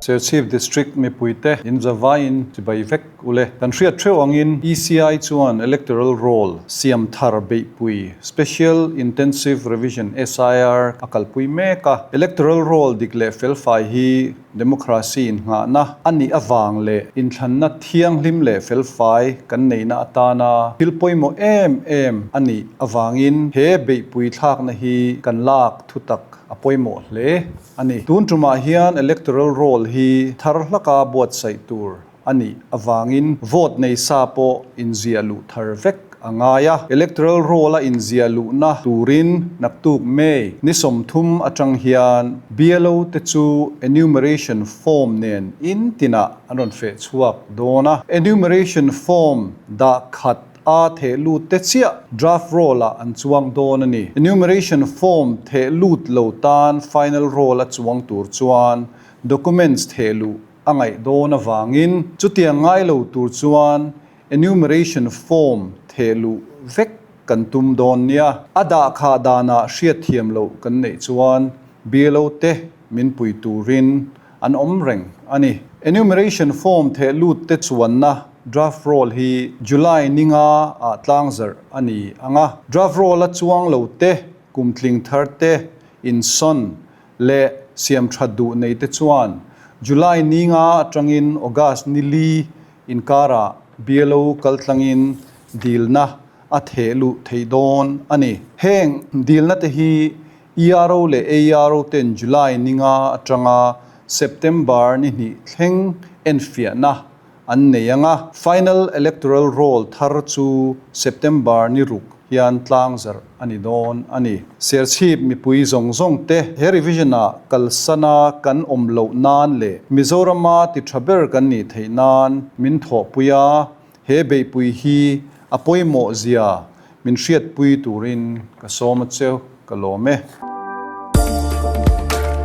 Serchhip District mipuite in zavaiin chibai vek ule. Kan hriat theuh angin ECI chuan Electoral Roll siam thar beihpui Special Intensive Revision, SIR, a kalpui mek a. Electoral Roll dik leh felfai hi Democracy innghahna a nih avang leh inthlanna thianghlim leh felfai kan neihna atana thil pawimawh em em a nih avangin he beihpui thlakna hi kan lak thutak a pawimawh hle a ni. Tun tumah hian Electoral Roll hi thar hlaka buatsaih tur a nih avangin vote nei sa pawh inziah luh thar vek a ngai a. Electoral Roll-a inziah luhna turin naktuk May ni 30 atang hian BLO te chu enumeration form nen in tinah an rawn feh chhuak dawn a. Enumeration form dah khat a theh lut te chiah draft roll-ah an chuang dawn a ni. Enumeration form theh lut lo tan final roll-a chuang tur chuan documents theh luh a ngaih dawn avangin chutiang ngai lo tur chuan enumeration form theh luh vek kan tum dawn nia. A dahkhah danah hriatthiam loh kan neih chuan BLO te min pui turin an awm reng a ni. Enumeration form theh lut te chuanna draft roll hi July ninga ah tlangzarh a ni ang a. Draft roll a chuang lo te, kumtling thar te, insawn leh siam that duh nei te chuan July ni nga atangin August ni li inkarah BLO kaltlangin dilna a theh luh theih dawn a ni. Heng dilna te hi ERO leh AERO ten July ni nga atanga September ni hnih thleng enfiahna an nei ang a, final electoral roll thar chu September ni ruk hian tlangzarh a ni dawn a ni. Serchhip mipui zawng zawng te he revision ah kalsana kan awm loh nan leh Mizorama ti tha ber kan nih theih nan min thawhpui a, he beihpui hi a pawimawh zia min hriatpui turin ka sawm a cheu, ka lawm e.